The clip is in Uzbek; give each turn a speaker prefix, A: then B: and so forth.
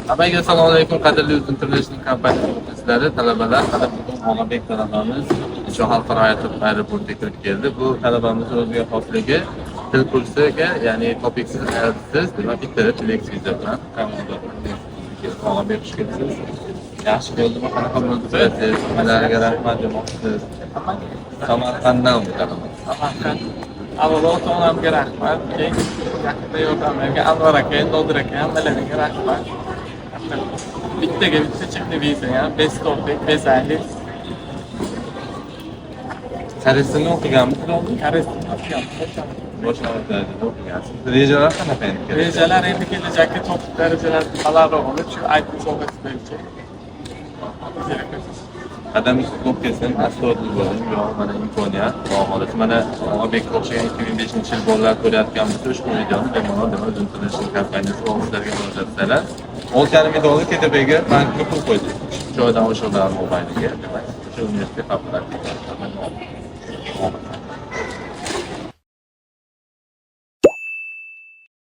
A: Hammaga assalomu alaykum, qadrli Uz International kompaniyasi muxlislari, talabalar. Mana bugun Og'abek talabamiz Incheon xalqaro aeroportiga kirib keldi. Bu talabamiz o'ziga xosligi til kursiga, ya'ni TOPIKsiz, IELTSsiz, demak, bitta Flex viza bilan Og'abek, xush kelibsiz. Yaxshi bo'ldimi? Qanaqa bo'ldi protsess? Nimalarga rahmat demoqchisiz? Samarqanddan bu talaba.
B: Samarqand. Avvalo ota onamga rahmat, keyin yaqinda yordam Anvar aka, Nodir aka, hammalariga rahmat. Bittaga bitta chiqdi viza ham, без TOPIK, без IELTS.
A: Koreys tilini o'qiganmisiz oldin?
B: Koreys tilini o'qiganmiz.
A: Boshlang'ich darajada o'qigansiz. Rejalar qanaqa endi kelajakda?
B: Rejalar endi kelajakka TOPIK darajalar balandroq olib, shu IT sohasi bo'yicha rejalar ko'rish.
A: Qadamingiz ko'p kelsin, astoydil bo'ling, bu yog'i mana imkoniyat, Xudo xohlasa. Mana Og'abekka o'xshagan 2005-yil bolalar ko'rayotgan bo'lsa, ushbu videoni bemalol, demak, Uz International kompaniyasi ofislarga murojaat etsalar, 6,5 ming dollar KTBga bankka pul qo'ydik. 3 oydan oshiq davr mobayniga, demak, o'sha universitet qabul qiladi.